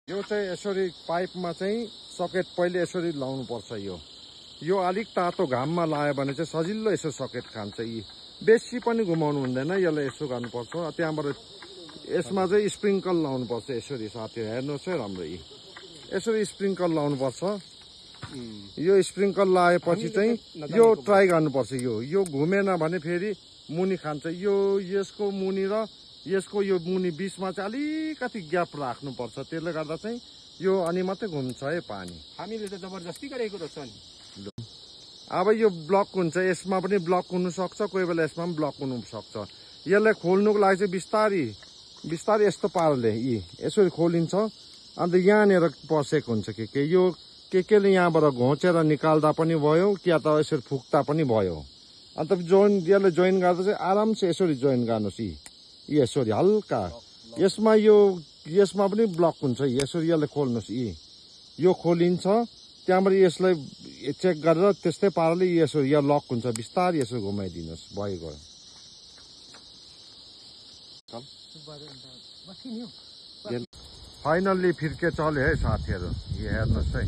यो चाहिँ यसरी पाइपमा चाहिँ सकेट पहिले यसरी लाउनु पर्छ। यो अलिक तातो घाममा लायो भने चाहिँ सजिलो यसो सकेट खान्छ। यी बेसी पनि घुमाउनु हुँदैन, यसलाई यसो गर्नुपर्छ। त्यहाँबाट यसमा चाहिँ स्प्रिङ्कल लाउनुपर्छ। यसरी साथीहरू हेर्नुहोस् है राम्रो, यसरी स्प्रिङ्कल लाउनुपर्छ। यो स्प्रिङ्कल लगाएपछि चाहिँ यो ट्राई गर्नुपर्छ। यो घुमेन भने फेरि मुनि खान्छ। यसको मुनि र यसको यो मुनि बीचमा चाहिँ अलिकति ग्याप राख्नुपर्छ। त्यसले गर्दा चाहिँ यो अनि मात्रै घुम्छ है पानी। हामीले त जबरजस्ती गरेको रहेछ नि। अब यो ब्लक हुन्छ, यसमा पनि ब्लक हुनु सक्छ, कोही बेला यसमा पनि ब्लक हुनु सक्छ। यसलाई खोल्नुको लागि चाहिँ बिस्तारी बिस्तारै यस्तो पाराले यसरी खोलिन्छ। अन्त यहाँनिर पसेको हुन्छ के यो केले यहाँबाट घोचेर निकाल्दा पनि भयो, कि त यसरी फुक्दा पनि भयो। अन्त यसले जोइन गर्दा चाहिँ आरामसे यसरी जोइन गर्नुहोस्। यसरी हल्का यसमा पनि ब्लक हुन्छ। यसरी यसलाई खोल्नुहोस्। यो खोलिन्छ, त्यहाँबाट यसलाई चेक गरेर त्यस्तै पाराले यसो यो लक हुन्छ। बिस्तारै यसो घुमाइदिनुहोस्, भयो। फाइनल्ली फिर्के चल्यो है साथीहरू, हेर्नुहोस् है।